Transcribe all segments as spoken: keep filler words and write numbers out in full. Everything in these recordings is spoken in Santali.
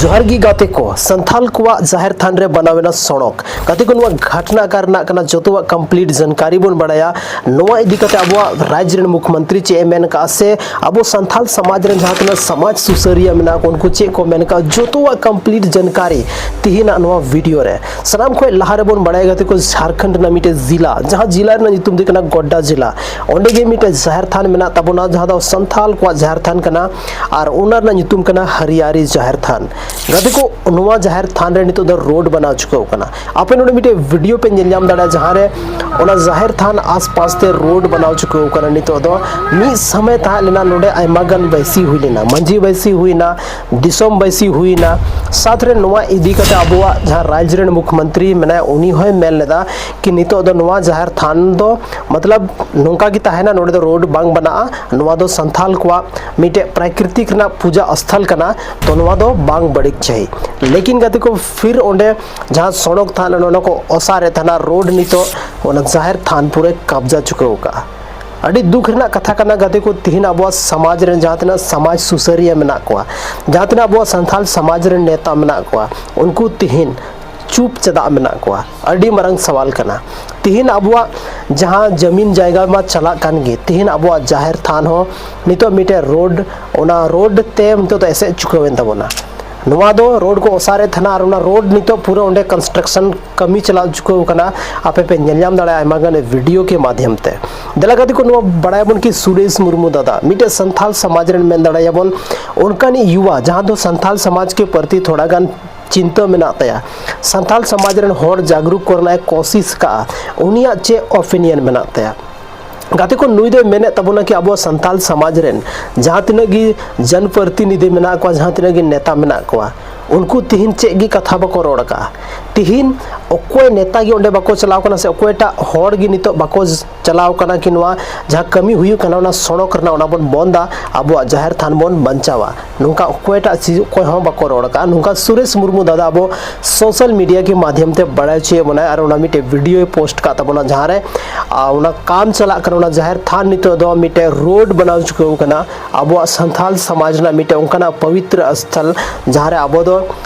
ᱡᱚᱦᱟᱨ ᱜᱮ ᱜᱟᱛᱮ ᱠᱚ, ᱥᱟᱱᱛᱷᱟᱞ ᱠᱚᱣᱟᱜ ᱡᱟᱦᱮᱨ ᱛᱷᱟᱱ ᱨᱮ ᱵᱮᱱᱟᱣ ᱮᱱᱟ ᱥᱚᱲᱚᱠ᱾ ᱜᱟᱛᱮ ᱠᱚ, ᱱᱚᱣᱟ ᱜᱷᱟᱴᱱᱟ ᱚᱠᱟ ᱨᱮᱱᱟᱜ ᱠᱟᱱᱟ, ᱡᱚᱛᱚᱣᱟᱜ complete ᱡᱟᱱᱠᱟᱨᱤ ᱵᱚᱱ ᱵᱟᱲᱟᱭᱟ᱾ ᱱᱚᱣᱟ ᱤᱫᱤ ᱠᱟᱛᱮ ᱟᱵᱚᱣᱟᱜ ᱨᱟᱡᱽ ᱨᱮᱱ ᱢᱩᱠᱷ ᱢᱚᱱᱛᱨᱤ ᱪᱮᱫ ᱮ ᱢᱮᱱ ᱠᱟᱜᱼᱟ, ᱥᱮ ᱟᱵᱚ ᱥᱟᱱᱛᱷᱟᱞ ᱥᱚᱢᱟᱡᱽ ᱨᱮᱱ ᱡᱟᱦᱟᱸ ᱛᱤᱱᱟᱹᱜ ᱥᱚᱢᱟᱡᱽ ᱥᱩᱥᱟᱹᱨᱤᱭᱟᱹ ᱢᱮᱱᱟᱜ ᱠᱚ, ᱩᱱᱠᱩ ᱪᱮᱫ ᱠᱚ ᱢᱮᱱ ᱠᱟᱜᱼᱟ, ᱡᱚᱛᱚᱣᱟᱜ complete ᱡᱟᱱᱠᱟᱨᱤ ᱛᱤᱦᱤᱧᱟᱜ ᱱᱚᱣᱟ video ᱨᱮ᱾ ᱥᱟᱱᱟᱢ ᱠᱷᱚᱱ ᱞᱟᱦᱟ ᱨᱮᱵᱚᱱ ᱵᱟᱲᱟᱭᱟ ᱜᱟᱛᱮ ᱠᱚ, ᱡᱷᱟᱲᱠᱷᱚᱸᱰ ᱨᱮᱱᱟᱜ ᱢᱤᱫᱴᱮᱡ ᱡᱤᱞᱟ, ᱡᱟᱦᱟᱸ ᱡᱤᱞᱟ ᱨᱮᱱᱟᱜ ᱧᱩᱛᱩᱢ ᱫᱚ ᱠᱟᱱᱟ ᱜᱚᱰᱰᱟ ᱡᱤᱞᱟ᱾ ᱚᱸᱰᱮ ᱜᱮ ᱢᱤᱫᱴᱮᱡ ᱡᱟᱦᱮᱨ ᱛᱷᱟᱱ ᱢᱮᱱᱟᱜ ᱛᱟᱵᱚᱱᱟ, ᱡᱟᱦᱟᱸ ᱫᱚ ᱥᱟᱱᱛᱷᱟᱞ ᱠᱚᱣᱟᱜ ᱡᱟᱦᱮᱨ ᱛᱷᱟᱱ ᱠᱟᱱᱟ, ᱟᱨ ᱚᱱᱟ ᱨᱮᱱᱟᱜ ᱧᱩᱛᱩᱢ ᱠᱟᱱᱟ ᱦᱟᱨᱤᱭᱟᱨᱤ ᱡᱟᱦᱮᱨ ᱛᱷᱟᱱ᱾ ᱜᱟᱛᱮ ᱠᱚ, ᱱᱚᱣᱟ ᱡᱟᱦᱮᱨ ᱛᱷᱟᱱ ᱨᱮ ᱱᱤᱛᱚᱜ ᱫᱚ road ᱵᱮᱱᱟᱣ ᱪᱩᱠᱟᱹᱣ ᱠᱟᱱᱟ᱾ ᱟᱯᱮ ᱱᱚᱰᱮ ᱢᱤᱫᱴᱮᱡ video ᱯᱮ ᱧᱮᱞ ᱧᱟᱢ ᱫᱟᱲᱮᱭᱟᱜᱼᱟ, ᱡᱟᱦᱟᱸ ᱨᱮ ᱚᱱᱟ ᱡᱟᱦᱮᱨ ᱛᱷᱟᱱ ᱟᱥᱯᱟᱥ ᱛᱮ road ᱵᱮᱱᱟᱣ ᱪᱩᱠᱟᱹᱣ ᱠᱟᱱᱟ᱾ ᱱᱤᱛᱚᱜ ᱫᱚ ᱢᱤᱫ ᱥᱚᱢᱚᱭ ᱛᱟᱦᱮᱸ ᱞᱮᱱᱟ, ᱱᱚᱰᱮ ᱟᱭᱢᱟ ᱜᱟᱱ ᱵᱟᱹᱭᱥᱤ ᱦᱩᱭ ᱞᱮᱱᱟ, ᱢᱟᱹᱡᱷᱤ ᱵᱟᱹᱭᱥᱤ ᱦᱩᱭᱱᱟ, ᱫᱤᱥᱚᱢ ᱵᱟᱹᱭᱥᱤ ᱦᱩᱭᱱᱟ᱾ ᱥᱟᱛ ᱨᱮ ᱱᱚᱣᱟ ᱤᱫᱤ ᱠᱟᱛᱮ ᱟᱵᱚᱣᱟᱜ ᱡᱟᱦᱟᱸ ᱨᱟᱡᱽ ᱨᱮᱱ ᱢᱩᱠᱷ ᱢᱚᱱᱛᱨᱤ ᱢᱮᱱᱟᱭᱟ, ᱩᱱᱤ ᱦᱚᱸᱭ ᱢᱮᱱ ᱞᱮᱫᱟ ᱠᱤ ᱱᱤᱛᱚᱜ ᱫᱚ ᱱᱚᱣᱟ ᱡᱟᱦᱮᱨ ᱛᱷᱟᱱ ᱫᱚ ᱢᱚᱛᱞᱚᱵ ᱱᱚᱝᱠᱟ ᱜᱮ ᱛᱟᱦᱮᱱᱟ, ᱱᱚᱰᱮ ᱫᱚ road ᱵᱟᱝ ᱵᱮᱱᱟᱜᱼᱟ, ᱱᱚᱣᱟ ᱫᱚ ᱥᱟᱱᱛᱷᱟᱞ ᱠᱚᱣᱟᱜ ᱢᱤᱫᱴᱮᱡ ᱯᱨᱟᱠᱨᱤᱛᱤᱠ ᱨᱮᱱᱟᱜ ᱯᱩᱡᱟ ᱥᱛᱷᱚᱞ ᱠᱟᱱᱟ, ᱛᱚ ᱱᱚᱣᱟ ᱫᱚ ᱵᱟᱝ ᱵᱟᱹᱲᱤᱡ ᱪᱟᱹᱦᱤ᱾ ᱞᱮᱠᱤᱱ ᱜᱟᱛᱮ ᱠᱚ, ᱯᱷᱤᱨ ᱚᱸᱰᱮ ᱡᱟᱦᱟᱸ ᱥᱚᱲᱚᱠ ᱛᱟᱦᱮᱸ ᱞᱮᱱᱟ, ᱚᱱᱟ ᱠᱚ ᱚᱥᱟᱨ ᱮᱫ ᱛᱟᱦᱮᱱᱟ, road ᱱᱤᱛᱚᱜ ᱚᱱᱟ ᱡᱟᱦᱮᱨ ᱛᱷᱟᱱ ᱯᱩᱨᱟᱹᱭ ᱠᱟᱵᱽᱡᱟ ᱪᱩᱠᱟᱹᱣ ᱠᱟᱜᱼᱟ᱾ ᱟᱹᱰᱤ ᱫᱩᱠ ᱨᱮᱱᱟᱜ ᱠᱟᱛᱷᱟ ᱠᱟᱱᱟ ᱜᱟᱛᱮ ᱠᱚ, ᱛᱤᱦᱤᱧ ᱟᱵᱚᱣᱟᱜ ᱥᱚᱢᱟᱡᱽ ᱨᱮᱱ ᱡᱟᱦᱟᱸ ᱛᱤᱱᱟᱹᱜ ᱥᱚᱢᱟᱡᱽ ᱥᱩᱥᱟᱹᱨᱤᱭᱟᱹ ᱢᱮᱱᱟᱜ ᱠᱚᱣᱟ, ᱡᱟᱦᱟᱸ ᱛᱤᱱᱟᱹᱜ ᱟᱵᱚᱣᱟᱜ ᱥᱟᱱᱛᱷᱟᱞ ᱥᱚᱢᱟᱡᱽ ᱨᱮᱱ ᱱᱮᱛᱟ ᱢᱮᱱᱟᱜ ᱠᱚᱣᱟ, ᱩᱱᱠᱩ ᱛᱤᱦᱤᱧ ᱪᱩᱯ ᱪᱮᱫᱟᱜ ᱢᱮᱱᱟᱜ ᱠᱚᱣᱟ? ᱟᱹᱰᱤ ᱢᱟᱨᱟᱝ ᱥᱟᱣᱟᱞ ᱠᱟᱱᱟ᱾ ᱛᱤᱦᱤᱧ ᱟᱵᱚᱣᱟᱜ ᱡᱟᱦᱟᱸ ᱡᱟᱢᱤᱱ ᱡᱟᱭᱜᱟ ᱢᱟ ᱪᱟᱞᱟᱜ ᱠᱟᱱ ᱜᱮ, ᱛᱤᱦᱤᱧ ᱟᱵᱚᱣᱟᱜ ᱡᱟᱦᱮᱨ ᱛᱷᱟᱱ ᱦᱚᱸ ᱱᱤᱛᱚᱜ ᱢᱤᱫᱴᱮᱡ road, ᱚᱱᱟ road ᱛᱮ ᱱᱤᱛᱚᱜ ᱫᱚ ᱮᱥᱮᱫ ᱪᱩᱠᱟᱹᱣᱮᱱ ᱛᱟᱵᱚᱱᱟ᱾ ᱱᱚᱣᱟ ᱫᱚ road ᱠᱚ ᱚᱥᱟᱨᱮᱫ ᱛᱟᱦᱮᱱᱟ ᱟᱨ ᱚᱱᱟ road ᱱᱤᱛᱚᱜ ᱯᱩᱨᱟᱹ ᱚᱸᱰᱮ construction ᱠᱟᱹᱢᱤ ᱪᱟᱞᱟᱣ ᱪᱩᱠᱟᱹᱣ ᱠᱟᱱᱟ᱾ ᱟᱯᱮ ᱯᱮ ᱧᱮᱞ ᱧᱟᱢ ᱫᱟᱲᱮᱭᱟᱜᱼᱟ ᱟᱭᱢᱟ ᱜᱟᱱ video ᱠᱮ ᱢᱟᱫᱷᱭᱚᱢ ᱛᱮ᱾ ᱫᱮᱞᱟ ᱜᱟᱛᱮ ᱠᱚ, ᱱᱚᱣᱟ ᱵᱟᱲᱟᱭᱟᱵᱚᱱ ᱠᱤ ᱥᱩᱨᱮᱥ ᱢᱩᱨᱢᱩ ᱫᱟᱫᱟ ᱢᱤᱫᱴᱮᱡ ᱥᱟᱱᱛᱷᱟᱞ ᱥᱚᱢᱟᱡᱽ ᱨᱮᱱ ᱢᱮᱱ ᱫᱟᱲᱮᱭᱟᱵᱚᱱ, ᱚᱱᱠᱟᱱᱤᱡ ᱭᱩᱣᱟ ᱡᱟᱦᱟᱸ ᱫᱚ ᱥᱟᱱᱛᱷᱟᱞ ᱥᱚᱢᱟᱡᱽ ᱠᱮ ᱯᱨᱚᱛᱤ ᱛᱷᱚᱲᱟ ᱜᱟᱱ ᱪᱤᱱᱛᱟᱹ ᱢᱮᱱᱟᱜ ᱛᱟᱭᱟ, ᱥᱟᱱᱛᱷᱟᱞ ᱥᱚᱢᱟᱡᱽ ᱨᱮᱱ ᱦᱚᱲ ᱡᱟᱜᱽᱨᱩᱠ ᱠᱚᱨᱮᱱᱟᱜ ᱮ ᱠᱚᱥᱤᱥ ᱠᱟᱜᱼᱟ, ᱩᱱᱤᱭᱟᱜ ᱪᱮᱫ opinion ᱢᱮᱱᱟᱜ ᱛᱟᱭᱟ? ᱜᱟᱛᱮ ᱠᱚ, ᱱᱩᱭ ᱫᱚᱭ ᱢᱮᱱᱮᱫ ᱛᱟᱵᱚᱱᱟ ᱠᱤ ᱟᱵᱚ ᱥᱟᱱᱛᱟᱞ ᱥᱚᱢᱟᱡᱽ ᱨᱮᱱ ᱡᱟᱦᱟᱸ ᱛᱤᱱᱟᱹᱜ ᱜᱮ ᱡᱚᱱᱯᱨᱚᱛᱤᱱᱤᱫᱷᱤ ᱢᱮᱱᱟᱜ ᱠᱚᱣᱟ, ᱡᱟᱦᱟᱸ ᱛᱤᱱᱟᱹᱜ ᱜᱮ ᱱᱮᱛᱟ ᱢᱮᱱᱟᱜ ᱠᱚᱣᱟ, ᱩᱱᱠᱩ ᱛᱤᱦᱤᱧ ᱪᱮᱫ ᱜᱮ ᱠᱟᱛᱷᱟ ᱵᱟᱠᱚ ᱨᱚᱲ ᱟᱠᱟᱫᱼᱟ᱾ ᱛᱤᱦᱤᱧ ᱚᱠᱚᱭ ᱱᱮᱛᱟ ᱜᱮ ᱚᱸᱰᱮ ᱵᱟᱠᱚ ᱪᱟᱞᱟᱣ ᱠᱟᱱᱟ, ᱥᱮ ᱚᱠᱚᱭᱴᱟᱜ ᱦᱚᱲ ᱜᱮ ᱱᱤᱛᱚᱜ ᱵᱟᱠᱚ ᱪᱟᱞᱟᱣ ᱠᱟᱱᱟ ᱠᱤ ᱱᱚᱣᱟ ᱡᱟᱦᱟᱸ ᱠᱟᱹᱢᱤ ᱦᱩᱭᱩᱜ ᱠᱟᱱᱟ ᱚᱱᱟ ᱥᱚᱲᱚᱠ ᱨᱮᱱᱟᱜ, ᱚᱱᱟ ᱵᱚᱱ ᱵᱚᱱᱫᱟ, ᱟᱵᱚᱣᱟᱜ ᱡᱟᱦᱮᱨ ᱛᱷᱟᱱ ᱵᱚᱱ ᱵᱟᱧᱪᱟᱣᱟ᱾ ᱱᱚᱝᱠᱟ ᱚᱠᱚᱭᱴᱟᱜ ᱪᱤᱡᱽ ᱚᱠᱚᱭ ᱦᱚᱸ ᱵᱟᱠᱚ ᱨᱚᱲ ᱠᱟᱜᱼᱟ᱾ ᱱᱚᱝᱠᱟ ᱥᱩᱨᱮᱥ ᱢᱩᱨᱢᱩ ᱫᱟᱫᱟ ᱟᱵᱚ social media ᱜᱮ ᱢᱟᱫᱷᱭᱚᱢ ᱛᱮ ᱵᱟᱲᱟᱭ ᱦᱚᱪᱚᱭᱮᱫ ᱵᱚᱱᱟᱭ, ᱟᱨ ᱚᱱᱟ ᱢᱤᱫᱴᱮᱡ video ᱭ post ᱠᱟᱜ ᱛᱟᱵᱚᱱᱟ, ᱡᱟᱦᱟᱸ ᱨᱮ, ᱟ, ᱚᱱᱟ ᱠᱟᱢ ᱪᱟᱞᱟᱜ ᱠᱟᱱᱟ, ᱚᱱᱟ ᱡᱟᱦᱮᱨ ᱛᱷᱟᱱ ᱱᱤᱛᱚᱜ ᱫᱚ ᱢᱤᱫᱴᱮᱡ road ᱵᱮᱱᱟᱣ ᱪᱩᱠᱟᱹᱣ ᱠᱟᱱᱟ᱾ ᱟᱵᱚᱣᱟᱜ ᱥᱟᱱᱛᱟᱞ ᱥᱚᱢᱟᱡᱽ ᱨᱮᱱᱟᱜ ᱢᱤᱫᱴᱮᱡ ᱚᱱᱠᱟᱱᱟᱜ ᱯᱚᱵᱤᱛᱨᱚ ᱥᱛᱷᱚᱞ, ᱡᱟᱦᱟᱸ ᱨᱮ ᱟᱵᱚ ᱫᱚ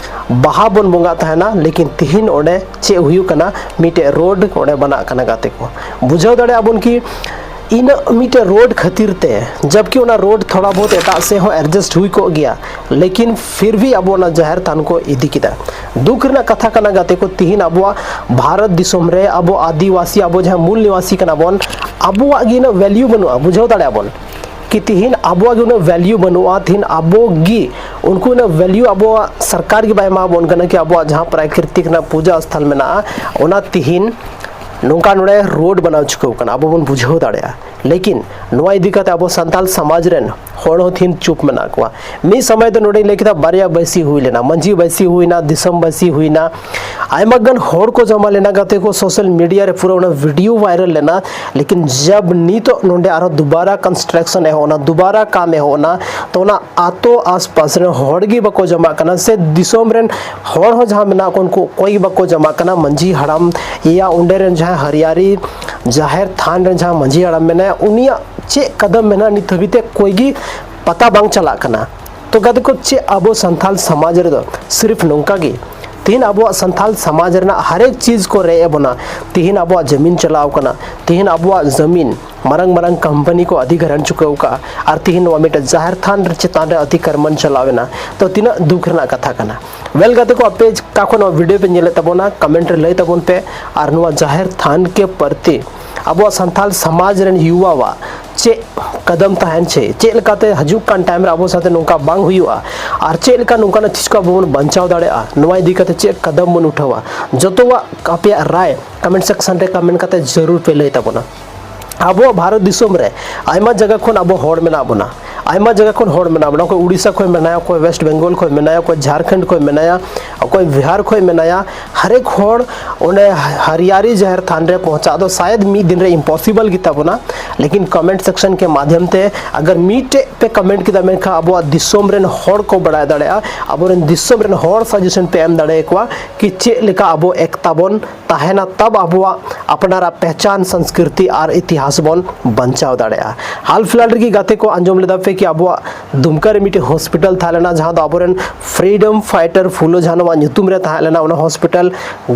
ᱵᱟᱦᱟ ᱵᱚᱱ ᱵᱚᱸᱜᱟᱜ ᱛᱟᱦᱮᱱᱟ, ᱞᱮᱠᱤᱱ ᱛᱤᱦᱤᱧ ᱚᱸᱰᱮ ᱪᱮᱫ ᱦᱩᱭᱩᱜ ᱠᱟᱱᱟ, ᱢᱤᱫᱴᱮᱡ road ᱚᱸᱰᱮ ᱵᱮᱱᱟᱜ ᱠᱟᱱᱟ᱾ ᱜᱟᱛᱮ ᱠᱚ, ᱵᱩᱡᱷᱟᱹᱣ ᱫᱟᱲᱮᱭᱟᱜ ᱵᱚᱱ ᱠᱤ ᱤᱱᱟᱹᱜ ᱢᱤᱫᱴᱮᱡ road ᱠᱷᱟᱹᱛᱤᱨ ᱛᱮ, ᱡᱟᱵᱠᱤ ᱚᱱᱟ road ᱛᱷᱚᱲᱟ ᱵᱚᱦᱩᱛ ᱮᱴᱟᱜ ᱥᱮᱫ ᱦᱚᱸ adjust ᱦᱩᱭ ᱠᱚᱜ ᱜᱮᱭᱟ, ᱞᱮᱠᱤᱱ ᱯᱷᱤᱨ ᱵᱷᱤ ᱟᱵᱚ ᱚᱱᱟ ᱡᱟᱦᱮᱨ ᱛᱷᱟᱱ ᱠᱚ ᱤᱫᱤ ᱠᱮᱫᱟ᱾ ᱫᱩᱠ ᱨᱮᱱᱟᱜ ᱠᱟᱛᱷᱟ ᱠᱟᱱᱟ ᱜᱟᱛᱮ ᱠᱚ, ᱛᱤᱦᱤᱧ ᱟᱵᱚᱣᱟᱜ ᱵᱷᱟᱨᱚᱛ ᱫᱤᱥᱚᱢ ᱨᱮ ᱟᱵᱚ ᱟᱹᱫᱤᱵᱟᱹᱥᱤ, ᱟᱵᱚ ᱡᱟᱦᱟᱸ ᱢᱩᱞ ᱱᱤᱵᱟᱥᱤ ᱠᱟᱱᱟ ᱵᱚᱱ, ᱟᱵᱚᱣᱟᱜ ᱜᱮ ᱩᱱᱟᱹᱜ value ᱵᱟᱹᱱᱩᱜᱼᱟ᱾ ᱵᱩᱡᱷᱟᱹᱣ ᱫᱟᱲᱮᱭᱟᱜ ᱵᱚᱱ ᱠᱤ ᱛᱤᱦᱤᱧ ᱟᱵᱚᱣᱟᱜ ᱜᱮ ᱩᱱᱟᱹᱜ value ᱵᱟᱹᱱᱩᱜᱼᱟ᱾ ᱛᱤᱦᱤᱧ ᱟᱵᱚ ᱜᱮ ᱩᱱᱠᱩ ᱩᱱᱟᱹᱜ value ᱟᱵᱚᱣᱟᱜ ᱥᱚᱨᱠᱟᱨ ᱜᱮ ᱵᱟᱭ ᱮᱢᱟ ᱵᱚᱱ ᱠᱟᱱᱟ ᱠᱤ ᱟᱵᱚᱣᱟᱜ ᱡᱟᱦᱟᱸ ᱯᱨᱟᱠᱨᱤᱛᱤᱠ ᱨᱮᱱᱟᱜ ᱯᱩᱡᱟᱹ ᱥᱛᱷᱚᱞ ᱢᱮᱱᱟᱜᱼᱟ, ᱚᱱᱟ ᱛᱤᱦᱤᱧ ᱱᱚᱝᱠᱟ ᱱᱚᱰᱮ road ᱵᱮᱱᱟᱣ ᱪᱩᱠᱟᱹᱣ ᱠᱟᱱᱟ, ᱟᱵᱚ ᱵᱚᱱ ᱵᱩᱡᱷᱟᱹᱣ ᱫᱟᱲᱮᱭᱟᱜᱼᱟ᱾ ᱞᱮᱠᱤᱱ ᱱᱚᱣᱟ ᱤᱫᱤ ᱠᱟᱛᱮ ᱟᱵᱚ ᱥᱟᱱᱛᱟᱞ ᱥᱚᱢᱟᱡᱽ ᱨᱮᱱ ᱦᱚᱲ ᱦᱚᱸ ᱛᱤᱦᱤᱧ ᱪᱩᱯ ᱢᱮᱱᱟᱜ ᱠᱚᱣᱟ᱾ ᱢᱤᱫ ᱥᱚᱢᱚᱭ ᱫᱚ ᱱᱚᱰᱮᱧ ᱞᱟᱹᱭ ᱠᱮᱫᱟ, ᱵᱟᱨᱭᱟ ᱵᱟᱹᱭᱥᱤ ᱦᱩᱭ ᱞᱮᱱᱟ, ᱢᱟᱹᱡᱷᱤ ᱵᱟᱹᱭᱥᱤ ᱦᱩᱭᱱᱟ, ᱫᱤᱥᱚᱢ ᱵᱟᱹᱭᱥᱤ ᱦᱩᱭᱱᱟ, ᱟᱭᱢᱟ ᱜᱟᱱ ᱦᱚᱲ ᱠᱚ ᱡᱚᱢᱟ ᱞᱮᱱᱟ ᱜᱟᱛᱮ ᱠᱚ, social media ᱨᱮ ᱯᱩᱨᱟᱹ ᱚᱱᱟ video viral ᱞᱮᱱᱟ᱾ ᱞᱮᱠᱤᱱ ᱡᱟᱵ ᱱᱤᱛᱚᱜ ᱱᱚᱰᱮ ᱟᱨᱦᱚᱸ ᱫᱩᱵᱟᱨᱟ construction ᱮᱦᱚᱵ ᱮᱱᱟ, ᱫᱩᱵᱟᱨᱟ ᱠᱟᱢ ᱮᱦᱚᱵ ᱮᱱᱟ, ᱛᱚ ᱚᱱᱟ ᱟᱛᱳ ᱟᱥᱯᱟᱥ ᱨᱮᱱ ᱦᱚᱲ ᱜᱮ ᱵᱟᱠᱚ ᱡᱚᱢᱟᱜ ᱠᱟᱱᱟ, ᱥᱮ ᱫᱤᱥᱚᱢ ᱨᱮᱱ ᱦᱚᱲ ᱦᱚᱸ ᱡᱟᱦᱟᱸ ᱢᱮᱱᱟᱜ ᱠᱚ ᱩᱱᱠᱩ ᱚᱠᱚᱭ ᱜᱮ ᱵᱟᱠᱚ ᱡᱚᱢᱟᱜ ᱠᱟᱱᱟ᱾ ᱢᱟᱹᱡᱷᱤ ᱦᱟᱲᱟᱢ ᱭᱟ ᱚᱸᱰᱮ ᱨᱮᱱ ᱡᱟᱦᱟᱸ ᱦᱟᱨᱤᱭᱟᱨᱤ ᱡᱟᱦᱮᱨ ᱛᱷᱟᱱ ᱨᱮᱱ ᱡᱟᱦᱟᱸ ᱢᱟᱹᱡᱷᱤ ᱦᱟᱲᱟᱢ ᱢᱮᱱᱟᱭᱟ, ᱩᱱᱤᱭᱟᱜ ᱪᱮᱫ ᱠᱟᱫᱚᱢ ᱢᱮᱱᱟᱜᱼᱟ ᱱᱤᱛ ᱦᱟᱹᱵᱤᱡ ᱛᱮ ᱚᱠᱚᱭ ᱜᱮ ᱯᱟᱛᱟ ᱵᱟᱝ ᱪᱟᱞᱟᱜ ᱠᱟᱱᱟ᱾ ᱛᱚ ᱜᱟᱛᱮ ᱠᱚ, ᱪᱮᱫ ᱟᱵᱚ ᱥᱟᱱᱛᱟᱞ ᱥᱚᱢᱟᱡᱽ ᱨᱮᱫᱚ ᱥᱤᱨᱤᱯ ᱱᱚᱝᱠᱟ ᱜᱮ ᱛᱤᱦᱤᱧ ᱟᱵᱚᱣᱟᱜ ᱥᱟᱱᱛᱟᱞ ᱥᱚᱢᱟᱡᱽ ᱨᱮᱱᱟᱜ ᱦᱟᱨᱮᱠ ᱪᱤᱡᱽ ᱠᱚ ᱨᱮᱡ ᱮᱫ ᱵᱚᱱᱟ? ᱛᱤᱦᱤᱧ ᱟᱵᱚᱣᱟᱜ ᱡᱟᱹᱢᱤᱱ ᱪᱟᱞᱟᱣ ᱠᱟᱱᱟ, ᱛᱤᱦᱤᱧ ᱟᱵᱚᱣᱟᱜ ᱡᱟᱹᱢᱤᱱ ᱢᱟᱨᱟᱝ ᱢᱟᱨᱟᱝ company ᱠᱚ ᱚᱫᱷᱤᱜᱨᱚᱦᱚᱱ ᱪᱩᱠᱟᱹᱣ ᱠᱟᱜᱼᱟ, ᱟᱨ ᱛᱤᱦᱤᱧ ᱱᱚᱣᱟ ᱢᱤᱫᱴᱮᱱ ᱡᱟᱦᱮᱨ ᱛᱷᱟᱱ ᱨᱮ ᱪᱮᱛᱟᱱ ᱨᱮ ᱚᱛᱤᱠᱨᱢᱚᱱ ᱪᱟᱞᱟᱣ ᱮᱱᱟ᱾ ᱛᱚ ᱛᱤᱱᱟᱹᱜ ᱫᱩᱠ ᱨᱮᱱᱟᱜ ᱠᱟᱛᱷᱟ ᱠᱟᱱᱟ᱾ Well ᱜᱟᱛᱮ ᱠᱚ, ᱟᱯᱮ ᱚᱠᱟ ᱠᱷᱚᱱ ᱱᱚᱣᱟ video ᱯᱮ ᱧᱮᱞᱮᱫ ᱛᱟᱵᱚᱱᱟ, comment ᱨᱮ ᱞᱟᱹᱭ ᱛᱟᱵᱚᱱ ᱯᱮ᱾ ᱟᱨ ᱱᱚᱣᱟ ᱡᱟᱦᱮᱨ ᱛᱷᱟᱱ ᱠᱮ ᱯᱨᱚᱛᱤ ᱟᱵᱚᱣᱟᱜ ᱥᱟᱱᱛᱟᱞ ᱥᱚᱢᱟᱡᱽ ᱨᱮᱱ ᱭᱩᱣᱟᱣᱟᱜ ᱪᱮᱫ ᱠᱟᱫᱚᱢ ᱛᱟᱦᱮᱱ ᱪᱮ, ᱪᱮᱫ ᱞᱮᱠᱟᱛᱮ ᱦᱤᱡᱩᱜ ᱠᱟᱱ time ᱨᱮ ᱟᱵᱚ ᱥᱟᱶᱛᱮ ᱱᱚᱝᱠᱟ ᱵᱟᱝ ᱦᱩᱭᱩᱜᱼᱟ, ᱟᱨ ᱪᱮᱫ ᱞᱮᱠᱟ ᱱᱚᱝᱠᱟᱱᱟᱜ ᱪᱤᱡᱽ ᱠᱚ ᱟᱵᱚ ᱵᱚᱱ ᱵᱟᱧᱪᱟᱣ ᱫᱟᱲᱮᱭᱟᱜᱼᱟ, ᱱᱚᱣᱟ ᱤᱫᱤ ᱠᱟᱛᱮ ᱪᱮᱫ ᱠᱟᱫᱚᱢ ᱵᱚᱱ ᱩᱴᱷᱟᱹᱣᱟ, ᱡᱚᱛᱚᱣᱟᱜ ᱟᱯᱮᱭᱟᱜ ᱨᱟᱭ comment section ᱨᱮ comment ᱠᱟᱛᱮ ᱡᱟᱹᱨᱩᱲ ᱯᱮ ᱞᱟᱹᱭ ᱛᱟᱵᱚᱱᱟ᱾ ᱟᱵᱚᱣᱟᱜ ᱵᱷᱟᱨᱚᱛ ᱫᱤᱥᱚᱢ ᱨᱮ ᱟᱭᱢᱟ ᱡᱟᱭᱜᱟ ᱠᱷᱚᱱ ᱟᱵᱚ ᱦᱚᱲ ᱢᱮᱱᱟᱜ ᱵᱚᱱᱟ, ᱟᱭᱢᱟ ᱡᱟᱭᱜᱟ ᱠᱷᱚᱱ ᱦᱚᱲ ᱢᱮᱱᱟᱜ ᱵᱚᱱᱟ, ᱚᱠᱚᱭ ᱩᱲᱤᱥᱥᱟ ᱠᱷᱚᱱ ᱢᱮᱱᱟᱭᱟ, ᱚᱠᱚᱭ ᱣᱮᱥᱴ ᱵᱮᱝᱜᱚᱞ ᱠᱷᱚᱱ ᱢᱮᱱᱟᱭᱟ, ᱚᱠᱚᱭ ᱡᱷᱟᱨᱠᱷᱚᱸᱰ ᱠᱷᱚᱱ ᱢᱮᱱᱟᱭᱟ, ᱚᱠᱚᱭ ᱵᱤᱦᱟᱨ ᱠᱷᱚᱱ ᱢᱮᱱᱟᱭᱟ᱾ ᱦᱟᱨᱮᱠ ᱦᱚᱲ ᱚᱸᱰᱮ ᱦᱟᱨᱤᱭᱟᱨᱤ ᱡᱟᱦᱮᱨ ᱛᱷᱟᱱ ᱨᱮ ᱯᱚᱦᱪᱟᱜ ᱫᱚ ᱥᱟᱭᱮᱫ ᱢᱤᱫ ᱫᱤᱱ ᱨᱮ ᱤᱢᱯᱚᱥᱤᱵᱚᱞ ᱜᱮᱛᱟ ᱵᱚᱱᱟ᱾ ᱞᱮᱠᱤᱱ ᱠᱚᱢᱮᱱᱴ ᱥᱮᱠᱥᱚᱱ ᱠᱮ ᱢᱟᱫᱷᱭᱚᱢ ᱛᱮ ᱟᱜᱟᱨ ᱢᱤᱫᱴᱮᱡ ᱯᱮ ᱠᱚᱢᱮᱱᱴ ᱠᱮᱫᱟ, ᱢᱮᱱᱠᱷᱟᱱ ᱟᱵᱚᱣᱟᱜ ᱫᱤᱥᱚᱢ ᱨᱮᱱ ᱦᱚᱲ ᱠᱚ ᱵᱟᱲᱟᱭ ᱫᱟᱲᱮᱭᱟᱜᱼᱟ, ᱟᱵᱚᱨᱮᱱ ᱫᱤᱥᱚᱢ ᱨᱮᱱ ᱦᱚᱲ ᱥᱟᱡᱮᱥᱚᱱ ᱯᱮ ᱮᱢ ᱫᱟᱲᱮᱭᱟᱠᱚᱣᱟ ᱠᱤ ᱪᱮᱫ ᱞᱮᱠᱟ ᱟᱵᱚ ᱮᱠᱛᱟ ᱵᱚᱱ ᱛᱟᱦᱮᱱᱟ, ᱛᱟᱵ ᱟᱵᱚᱣᱟᱜ ᱟᱯᱱᱟᱨᱟᱜ ᱯᱮᱦᱪᱟᱱ, ᱥᱚᱝᱥᱠᱨᱤᱛᱤ ᱟᱨ ᱤᱛᱤᱦᱟᱥ ᱵᱚᱱ ᱵᱟᱧᱪᱟᱣ ᱫᱟᱲᱮᱭᱟᱜᱼᱟ᱾ ᱦᱟᱞ ᱯᱷᱤᱞᱦᱟᱞ ᱨᱮᱜᱮ ᱜᱟᱛᱮ ᱠᱚ ᱟᱸᱡᱚᱢ ᱞᱮᱫᱟ ᱯᱮ ᱠᱤ ᱟᱵᱚᱣᱟᱜ ᱫᱩᱢᱠᱟ ᱨᱮ ᱢᱤᱫᱴᱮᱡ ᱦᱚᱥᱯᱤᱴᱟᱞ ᱛᱟᱦᱮᱸ ᱞᱮᱱᱟ, ᱡᱟᱦᱟᱸ ᱫᱚ ᱟᱵᱚᱨᱮᱱ ᱯᱷᱨᱤᱰᱚᱢ ᱯᱷᱟᱭᱴᱟᱨ ᱯᱷᱩᱞᱳ ᱡᱷᱟᱱᱚᱣᱟᱜ ᱧᱩᱛᱩᱢ ᱨᱮ ᱛᱟᱦᱮᱸ ᱞᱮᱱᱟ᱾ ᱚᱱᱟ ᱦᱚᱥᱯᱤᱴᱟᱞ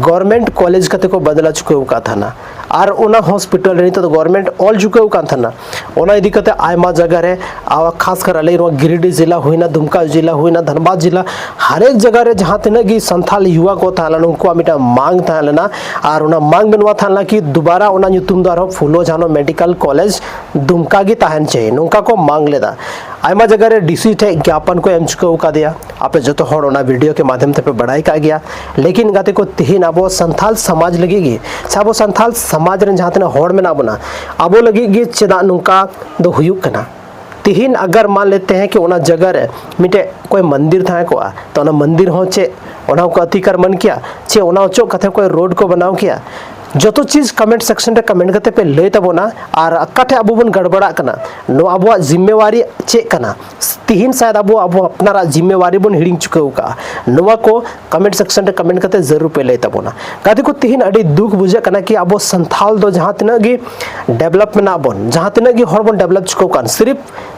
ᱜᱚᱨᱢᱮᱱᱴ ᱠᱚᱞᱮᱡᱽ ᱠᱟᱛᱮ ᱠᱚ ᱵᱚᱫᱞᱟ ᱪᱩᱠᱟᱹᱣ ᱟᱠᱟᱫ ᱛᱟᱦᱮᱱᱟ᱾ ᱟᱨ ᱚᱱᱟ ᱦᱚᱥᱯᱤᱴᱟᱞ ᱨᱮ ᱱᱤᱛᱚᱜ ᱫᱚ ᱜᱚᱨᱢᱮᱱᱴ ᱚᱞ ᱪᱩᱠᱟᱹᱣ ᱟᱠᱟᱱ ᱛᱟᱦᱮᱱᱟ᱾ ᱚᱱᱟ ᱤᱫᱤ ᱠᱟᱛᱮ ᱟᱭᱢᱟ ᱡᱟᱭᱜᱟ ᱨᱮ, ᱟᱨ ᱠᱷᱟᱥ ᱠᱟᱨ ᱟᱞᱮ ᱱᱚᱣᱟ ᱜᱤᱨᱤᱰᱤ ᱡᱮᱞᱟ ᱦᱩᱭᱱᱟ, ᱫᱩᱢᱠᱟ ᱡᱮᱞᱟ ᱦᱩᱭᱱᱟ, ᱫᱷᱟᱱᱵᱟᱫᱽ ᱡᱮᱞᱟ, ᱦᱟᱨᱮᱠ ᱡᱟᱭᱜᱟ ᱨᱮ ᱡᱟᱦᱟᱸ ᱛᱤᱱᱟᱹᱜ ᱜᱮ ᱥᱟᱱᱛᱷᱟᱞ ᱭᱩᱣᱟ ᱠᱚ ᱛᱟᱦᱮᱸ ᱞᱮᱱᱟ, ᱩᱱᱠᱩᱣᱟᱜ ᱢᱤᱫᱴᱟᱝ ᱢᱟᱝ ᱛᱟᱦᱮᱸ ᱞᱮᱱᱟ᱾ ᱟᱨ ᱚᱱᱟ ᱢᱟᱝ ᱫᱚ ᱱᱚᱣᱟ ᱛᱟᱦᱮᱸ ᱞᱮᱱᱟ ᱠᱤ ᱫᱩᱵᱟᱨᱟ ᱚᱱᱟ ᱧᱩᱛᱩᱢ ᱫᱚ ᱟᱨᱦᱚᱸ ᱯᱷᱩᱞᱳ ᱡᱷᱟᱱᱚ ᱢᱮᱰᱤᱠᱮᱞ ᱠᱚᱞᱮᱡᱽ ᱫᱩᱢᱠᱟ ᱜᱮ ᱛᱟᱦᱮᱱ ᱪᱟᱹᱦᱤ, ᱱᱚᱝᱠᱟ ᱠᱚ ᱢᱟᱝ ᱞᱮᱫᱟ᱾ ᱟᱭᱢᱟ ᱡᱟᱭᱜᱟ ᱨᱮ ᱰᱤ ᱥᱤ ᱴᱷᱮᱡ ᱜᱮᱭᱟᱯᱚᱱ ᱠᱚ ᱮᱢ ᱪᱩᱠᱟᱹᱣ ᱟᱠᱟᱫᱮᱭᱟ᱾ ᱟᱯᱮ ᱡᱚᱛᱚ ᱦᱚᱲ ᱚᱱᱟ ᱵᱷᱤᱰᱤᱭᱳ ᱠᱮ ᱢᱟᱫᱷᱭᱚᱢ ᱛᱮᱯᱮ ᱵᱟᱲᱟᱭ ᱠᱟᱜ ᱜᱮᱭᱟ᱾ ᱞᱮᱠᱤᱱ ᱜᱟᱛᱮ ᱠᱚ, ᱛᱤᱦᱤᱧ ᱟᱵᱚ ᱥᱟᱱᱛᱷᱟᱞ ᱥᱚᱢᱟᱡᱽ ᱞᱟᱹᱜᱤᱫ ᱜᱮ, ᱥᱮ ᱟᱵᱚ ᱥᱟᱱᱛᱷᱟᱞ ᱥᱚᱢᱟᱡᱽ ᱨᱮᱱ ᱡᱟᱦᱟᱸ ᱛᱤᱱᱟᱹᱜ ᱦᱚᱲ ᱢᱮᱱᱟᱜ ᱵᱚᱱᱟ, ᱟᱵᱚ ᱞᱟᱹᱜᱤᱫ ᱜᱮ ᱪᱮᱫᱟᱜ ᱱᱚᱝᱠᱟ ᱫᱚ ᱦᱩᱭᱩᱜ ᱠᱟᱱᱟ? ᱛᱤᱦᱤᱧ ᱟᱜᱟᱨ ᱢᱟᱱ ᱞᱮᱛᱮ ᱦᱮᱸ ᱠᱤ ᱚᱱᱟ ᱡᱟᱭᱜᱟ ᱨᱮ ᱢᱤᱫᱴᱮᱡ ᱚᱠᱚᱭ ᱢᱚᱱᱫᱤᱨ ᱛᱟᱦᱮᱸ ᱠᱚᱜᱼᱟ, ᱛᱚ ᱚᱱᱟ ᱢᱚᱱᱫᱤᱨ ᱦᱚᱸ ᱪᱮᱫ, ᱚᱱᱟ ᱦᱚᱸᱠᱚ ᱚᱛᱷᱤᱠᱟᱨ ᱢᱟᱱ ᱠᱮᱭᱟ? ᱪᱮ ᱚᱱᱟ ᱚᱪᱚᱜ ᱠᱟᱛᱮ ᱚᱠᱚᱭ ᱨᱳᱰ ᱠᱚ ᱵᱮᱱᱟᱣ ᱠᱮᱭᱟ? ᱡᱚᱛᱚ ᱪᱤᱡᱽ ᱠᱚᱢᱮᱱᱴ ᱥᱮᱠᱥᱚᱱ ᱨᱮ ᱠᱚᱢᱮᱱᱴ ᱠᱟᱛᱮ ᱯᱮ ᱞᱟᱹᱭ ᱛᱟᱵᱚᱱᱟ᱾ ᱟᱨ ᱚᱠᱟᱴᱷᱮᱡ ᱟᱵᱚ ᱵᱚᱱ ᱜᱟᱲᱵᱟᱲᱟᱜ ᱠᱟᱱᱟ, ᱱᱚᱣᱟ ᱟᱵᱚᱣᱟᱜ ᱡᱤᱢᱢᱮᱣᱟᱨᱤ ᱪᱮᱫ ᱠᱟᱱᱟ? ᱛᱤᱦᱤᱧ ᱥᱟᱭᱮᱫ ᱟᱵᱚ, ᱟᱵᱚ ᱟᱯᱱᱟᱨᱟᱜ ᱡᱤᱢᱢᱮᱣᱟᱨᱤ ᱵᱚᱱ ᱦᱤᱲᱤᱧ ᱪᱩᱠᱟᱹᱣ ᱠᱟᱜᱼᱟ᱾ ᱱᱚᱣᱟ ᱠᱚ ᱠᱚᱢᱮᱱᱴ ᱥᱮᱠᱥᱚᱱ ᱨᱮ ᱠᱚᱢᱮᱱᱴ ᱠᱟᱛᱮ ᱡᱟᱹᱨᱩᱲ ᱯᱮ ᱞᱟᱹᱭ ᱛᱟᱵᱚᱱᱟ᱾ ᱜᱟᱛᱮ ᱠᱚ, ᱛᱤᱦᱤᱧ ᱟᱹᱰᱤ ᱫᱩᱠ ᱵᱩᱡᱷᱟᱹᱜ ᱠᱟᱱᱟ ᱠᱤ ᱟᱵᱚ ᱥᱟᱱᱛᱷᱟᱞ ᱫᱚ ᱡᱟᱦᱟᱸ ᱛᱤᱱᱟᱹᱜ ᱜᱮ ᱰᱮᱵᱷᱞᱚᱯ ᱢᱮᱱᱟᱜ ᱵᱚᱱ, ᱡᱟᱦᱟᱸ ᱛᱤᱱᱟᱹᱜ ᱜᱮ ᱦᱚᱲ ᱵᱚᱱ ᱰᱮᱵᱷᱞᱚᱯ ᱪᱩᱠᱟᱹᱣ ᱠᱟᱱ, ᱥᱤᱨᱤᱯ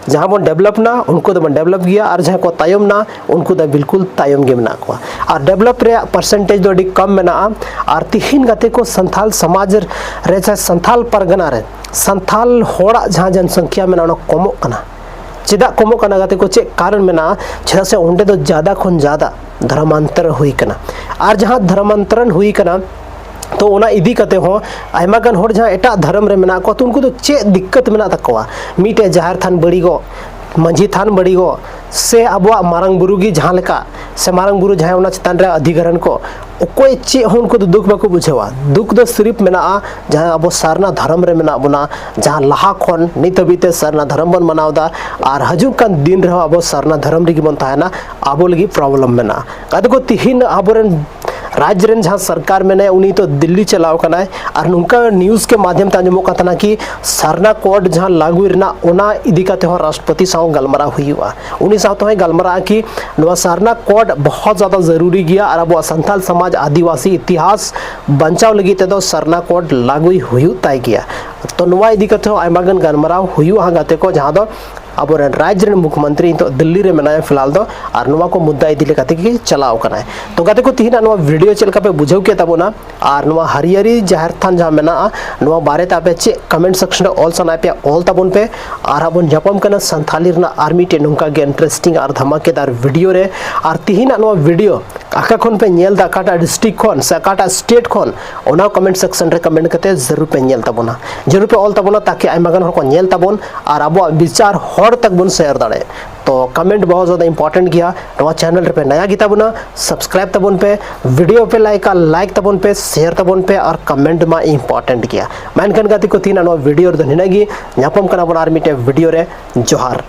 ᱡᱟᱦᱟᱸ ᱵᱚᱱ ᱰᱮᱵᱷᱞᱚᱯ ᱱᱟ, ᱩᱱᱠᱩ ᱫᱚᱵᱚᱱ ᱰᱮᱵᱷᱞᱚᱯ ᱜᱮᱭᱟ, ᱟᱨ ᱡᱟᱦᱟᱸᱭ ᱠᱚ ᱛᱟᱭᱚᱢ ᱱᱟ, ᱩᱱᱠᱩ ᱫᱚ ᱵᱤᱞᱠᱩᱞ ᱛᱟᱭᱚᱢ ᱜᱮ ᱢᱮᱱᱟᱜ ᱠᱚᱣᱟ᱾ ᱟᱨ ᱰᱮᱵᱷᱞᱚᱯ ᱨᱮᱭᱟᱜ ᱯᱟᱨᱥᱮᱱᱴᱮᱡᱽ ᱫᱚ ᱟᱹᱰᱤ ᱠᱚᱢ ᱢᱮᱱᱟᱜᱼᱟ᱾ ᱟᱨ ᱛᱤᱦᱤᱧ ᱜᱟᱛᱮ ᱠᱚ, ᱥᱟᱱᱛᱷᱟᱞ ᱥᱚᱢᱟᱡᱽ ᱨᱮ, ᱪᱟᱦᱮ ᱥᱟᱱᱛᱷᱟᱞ ᱯᱟᱨᱜᱟᱱᱟ ᱨᱮ, ᱥᱟᱱᱛᱷᱟᱞ ᱦᱚᱲᱟᱜ ᱡᱟᱦᱟᱸ ᱡᱚᱱᱥᱚᱝᱠᱷᱭᱟ ᱢᱮᱱᱟᱜᱼᱟ, ᱚᱱᱟ ᱠᱚᱢᱚᱜ ᱠᱟᱱᱟ᱾ ᱪᱮᱫᱟᱜ ᱠᱚᱢᱚᱜ ᱠᱟᱱᱟ ᱜᱟᱛᱮ ᱠᱚ? ᱪᱮᱫ ᱠᱟᱨᱚᱱ ᱢᱮᱱᱟᱜᱼᱟ? ᱪᱮᱫᱟᱜ ᱥᱮ ᱚᱸᱰᱮ ᱫᱚ ᱡᱟᱫᱟ ᱠᱷᱚᱱ ᱡᱟᱫᱟ ᱫᱷᱚᱨᱢᱟᱱᱛᱚᱨ ᱦᱩᱭ ᱠᱟᱱᱟ᱾ ᱟᱨ ᱡᱟᱦᱟᱸ ᱫᱷᱚᱨᱢᱟᱱᱛᱚᱨᱚᱱ ᱦᱩᱭ ᱠᱟᱱᱟ, ᱛᱚ ᱚᱱᱟ ᱤᱫᱤ ᱠᱟᱛᱮ ᱦᱚᱸ ᱟᱭᱢᱟ ᱜᱟᱱ ᱦᱚᱲ ᱡᱟᱦᱟᱸ ᱮᱴᱟᱜ ᱫᱷᱚᱨᱚᱢ ᱨᱮ ᱢᱮᱱᱟᱜ ᱠᱚᱣᱟ, ᱛᱚ ᱩᱱᱠᱩ ᱫᱚ ᱪᱮᱫ ᱫᱤᱠᱠᱟᱹᱛ ᱢᱮᱱᱟᱜ ᱛᱟᱠᱚᱣᱟ? ᱢᱤᱫᱴᱮᱡ ᱡᱟᱦᱮᱨ ᱛᱷᱟᱱ ᱵᱟᱹᱲᱤᱡᱚᱜ, ᱢᱟᱹᱡᱷᱤ ᱛᱷᱟᱱ ᱵᱟᱹᱲᱤ ᱠᱚ ᱥᱮ ᱟᱵᱚᱣᱟᱜ ᱢᱟᱨᱟᱝ ᱵᱩᱨᱩ ᱜᱮ ᱡᱟᱦᱟᱸ ᱞᱮᱠᱟ, ᱥᱮ ᱢᱟᱨᱟᱝ ᱵᱩᱨᱩ ᱡᱟᱦᱟᱸᱭ ᱚᱱᱟ ᱪᱮᱛᱟᱱ ᱨᱮ ᱚᱫᱷᱤᱠᱟᱨᱟᱱ ᱠᱚ, ᱚᱠᱚᱭ ᱪᱮᱫ ᱦᱚᱸ ᱩᱱᱠᱩ ᱫᱚ ᱫᱩᱠ ᱵᱟᱠᱚ ᱵᱩᱡᱷᱟᱹᱣᱟ᱾ ᱫᱩᱠ ᱫᱚ ᱥᱤᱨᱤᱯ ᱢᱮᱱᱟᱜᱼᱟ ᱡᱟᱦᱟᱸ ᱟᱵᱚ ᱥᱟᱨᱱᱟ ᱫᱷᱚᱨᱚᱢ ᱨᱮ ᱢᱮᱱᱟᱜ ᱵᱚᱱᱟ, ᱡᱟᱦᱟᱸ ᱞᱟᱦᱟ ᱠᱷᱚᱱ ᱱᱤᱛ ᱦᱟᱹᱵᱤᱡ ᱛᱮ ᱥᱟᱨᱱᱟ ᱫᱷᱚᱨᱚᱢ ᱵᱚᱱ ᱢᱟᱱᱟᱣ ᱮᱫᱟ, ᱟᱨ ᱦᱤᱡᱩᱜ ᱠᱟᱱ ᱫᱤᱱ ᱨᱮᱦᱚᱸ ᱟᱵᱚ ᱥᱟᱨᱱᱟ ᱫᱷᱚᱨᱚᱢ ᱨᱮᱜᱮ ᱵᱚᱱ ᱛᱟᱦᱮᱱᱟ, ᱟᱵᱚ ᱞᱟᱹᱜᱤᱫ ᱯᱨᱚᱵᱞᱮᱢ ᱢᱮᱱᱟᱜᱼᱟ᱾ ᱜᱟᱛᱮ ᱠᱚ, ᱛᱤᱦᱤᱧ ᱟᱵᱚᱨᱮᱱ ᱨᱟᱡᱽ ᱨᱮᱱ ᱡᱟᱦᱟᱸ ᱥᱚᱨᱠᱟᱨ ᱢᱮᱱᱟᱭᱟ, ᱩᱱᱤ ᱛᱚ ᱫᱤᱞᱞᱤ ᱪᱟᱞᱟᱣ ᱠᱟᱱᱟᱭ, ᱟᱨ ᱱᱚᱝᱠᱟ ᱱᱤᱭᱩᱡᱽ ᱠᱮ ᱢᱟᱫᱷᱭᱚᱢ ᱛᱮ ᱟᱸᱡᱚᱢᱚᱜ ᱠᱟᱱ ᱛᱟᱦᱮᱱᱟ ᱠᱤ ᱥᱟᱨᱱᱟ ᱠᱳᱰ ᱡᱟᱦᱟᱸ ᱞᱟᱹᱜᱩᱭ ᱨᱮᱱᱟᱜ, ᱚᱱᱟ ᱤᱫᱤ ᱠᱟᱛᱮ ᱦᱚᱸ ᱨᱟᱥᱴᱨᱚᱯᱚᱛᱤ ᱥᱟᱶ ᱜᱟᱞᱢᱟᱨᱟᱣ ᱦᱩᱭᱩᱜᱼᱟ᱾ ᱩᱱᱤ ᱥᱟᱶᱛᱮ ᱦᱚᱸᱭ ᱜᱟᱞᱢᱟᱨᱟᱜᱼᱟ ᱠᱤ ᱱᱚᱣᱟ ᱥᱟᱨᱱᱟ ᱠᱳᱰ ᱵᱚᱦᱚᱛ ᱡᱟᱫᱟ ᱡᱟᱹᱨᱩᱨᱤ ᱜᱮᱭᱟ, ᱟᱨ ᱟᱵᱚᱣᱟᱜ ᱥᱟᱱᱛᱟᱞ ᱥᱚᱢᱟᱡᱽ ᱟᱹᱫᱤᱵᱟᱹᱥᱤ ᱤᱛᱤᱦᱟᱥ ᱵᱟᱧᱪᱟᱣ ᱞᱟᱹᱜᱤᱫ ᱛᱮᱫᱚ ᱥᱟᱨᱱᱟ ᱠᱳᱰ ᱞᱟᱹᱜᱩᱭ ᱦᱩᱭᱩᱜ ᱛᱟᱭ ᱜᱮᱭᱟ᱾ ᱛᱚ, ᱱᱚᱣᱟ ᱤᱫᱤ ᱠᱟᱛᱮ ᱦᱚᱸ ᱟᱭᱢᱟ ᱜᱟᱱ ᱜᱟᱞᱢᱟᱨᱟᱣ ᱦᱩᱭᱩᱜᱼᱟ ᱦᱟᱸᱜ, ᱜᱟᱛᱮ ᱠᱚ, ᱡᱟᱦᱟᱸ ᱫᱚ ᱟᱵᱚᱨᱮᱱ ᱨᱟᱡᱽ ᱨᱮᱱ ᱢᱩᱠᱷᱭᱚᱢᱚᱱᱛᱨᱤ ᱱᱤᱛᱚᱜ ᱫᱤᱞᱞᱤ ᱨᱮ ᱢᱮᱱᱟᱭᱟ ᱯᱷᱤᱞᱦᱟᱞ ᱫᱚ, ᱟᱨ ᱱᱚᱣᱟ ᱠᱚ ᱢᱩᱫᱽᱫᱟ ᱤᱫᱤ ᱞᱮᱠᱟ ᱛᱮᱜᱮ ᱪᱟᱞᱟᱣ ᱠᱟᱱᱟᱭ᱾ ᱛᱚ ᱜᱟᱛᱮ ᱠᱚ, ᱛᱤᱦᱤᱧᱟᱜ ᱱᱚᱣᱟ ᱵᱷᱤᱰᱤᱭᱳ ᱪᱮᱫ ᱞᱮᱠᱟ ᱯᱮ ᱵᱩᱡᱷᱟᱹᱣ ᱠᱮᱫ ᱛᱟᱵᱚᱱᱟ, ᱟᱨ ᱱᱚᱣᱟ ᱦᱟᱹᱨᱭᱟᱹᱨᱤ ᱡᱟᱦᱮᱨ ᱛᱷᱟᱱ ᱡᱟᱦᱟᱸ ᱢᱮᱱᱟᱜᱼᱟ, ᱱᱚᱣᱟ ᱵᱟᱨᱮᱛᱮ ᱟᱯᱮ ᱪᱮᱫ ᱠᱚᱢᱮᱱᱴ ᱥᱮᱠᱥᱚᱱ ᱨᱮ ᱚᱞ ᱥᱟᱱᱟᱭᱮᱫ ᱯᱮᱭᱟ, ᱚᱞ ᱛᱟᱵᱚᱱ ᱯᱮ᱾ ᱟᱨ ᱦᱟᱸᱜ ᱵᱚᱱ ᱧᱟᱯᱟᱢ ᱠᱟᱱᱟ ᱥᱟᱱᱛᱷᱟᱞᱤ ᱨᱮᱱᱟᱜ ᱟᱨ ᱢᱤᱫᱴᱮᱡ ᱱᱚᱝᱠᱟ ᱜᱮ ᱤᱱᱴᱟᱨᱮᱥᱴᱤᱝ ᱟᱨ ᱫᱷᱟᱢᱟᱠᱮᱫᱟᱨ ᱵᱷᱤᱰᱤᱭᱳ ᱨᱮ᱾ ᱟᱨ ᱛᱤᱦᱤᱧᱟᱜ ᱱᱚᱣᱟ ᱵᱷᱤᱰᱤᱭᱳ ᱚᱠᱟ ᱠᱷᱚᱱ ᱯᱮ ᱧᱮᱞ ᱮᱫᱟ, ᱚᱠᱟᱴᱟᱜ ᱰᱤᱥᱴᱨᱤᱠᱴ ᱠᱷᱚᱱ ᱥᱮ ᱚᱠᱟᱴᱟᱜ ᱥᱴᱮᱴ ᱠᱷᱚᱱ, ᱚᱱᱟ ᱠᱚᱢᱮᱱᱴ ᱥᱮᱠᱥᱚᱱ ᱨᱮ ᱠᱚᱢᱮᱱᱴ ᱠᱟᱛᱮ ᱡᱟᱹᱨᱩᱲ ᱯᱮ ᱧᱮᱞ ᱛᱟᱵᱚᱱᱟ, ᱡᱟᱹᱨᱩᱲ ᱯᱮ ᱚᱞ ᱛᱟᱵᱚᱱᱟ, ᱛᱟᱠᱤ ᱟᱭᱢᱟ ᱜᱟᱱ ᱦᱚᱲ ᱠᱚ ᱧᱮᱞ ᱛᱟᱵᱚᱱ ᱟᱨ ᱟᱵᱚᱣᱟᱜ ᱵᱤᱪᱟᱨ ᱦᱚᱲ ᱛᱟᱠ ᱵᱚᱱ ᱥᱮᱭᱟᱨ ᱫᱟᱲᱮᱭᱟᱜ᱾ ᱛᱚ ᱠᱚᱢᱮᱱᱴ ᱵᱚᱦᱚᱛ ᱡᱟᱫᱟ ᱤᱢᱯᱚᱨᱴᱮᱱᱴ ᱜᱮᱭᱟ᱾ ᱱᱚᱣᱟ ᱪᱮᱱᱮᱞ ᱨᱮᱯᱮ ᱱᱟᱭᱟ ᱜᱮ ᱛᱟᱵᱚᱱᱟ, ᱥᱟᱵᱥᱠᱨᱟᱭᱤᱵ ᱛᱟᱵᱚᱱ ᱯᱮ, ᱵᱷᱤᱰᱤᱭᱳ ᱯᱮ ᱞᱟᱭᱤᱠᱟ, ᱞᱟᱭᱤᱠ ᱛᱟᱵᱚᱱ ᱯᱮ, ᱥᱮᱭᱟᱨ ᱛᱟᱵᱚᱱ ᱯᱮ, ᱟᱨ ᱠᱚᱢᱮᱱᱴ ᱢᱟ ᱤᱢᱯᱚᱨᱴᱮᱱᱴ ᱜᱮᱭᱟ᱾ ᱢᱟ ᱮᱱᱠᱷᱟᱱ ᱜᱟᱛᱮ ᱠᱚ, ᱛᱤᱦᱤᱧᱟᱜ ᱱᱚᱣᱟ ᱵᱷᱤᱰᱤᱭᱳ ᱨᱮᱫᱚ ᱱᱤᱱᱟᱹᱜ ᱜᱮ᱾ ᱧᱟᱯᱟᱢ ᱠᱟᱱᱟ ᱵᱚᱱ ᱟᱨ ᱢᱤᱫᱴᱮᱡ ᱵᱷᱤᱰᱤᱭᱳ ᱨᱮ᱾ ᱡᱚᱦᱟᱨ᱾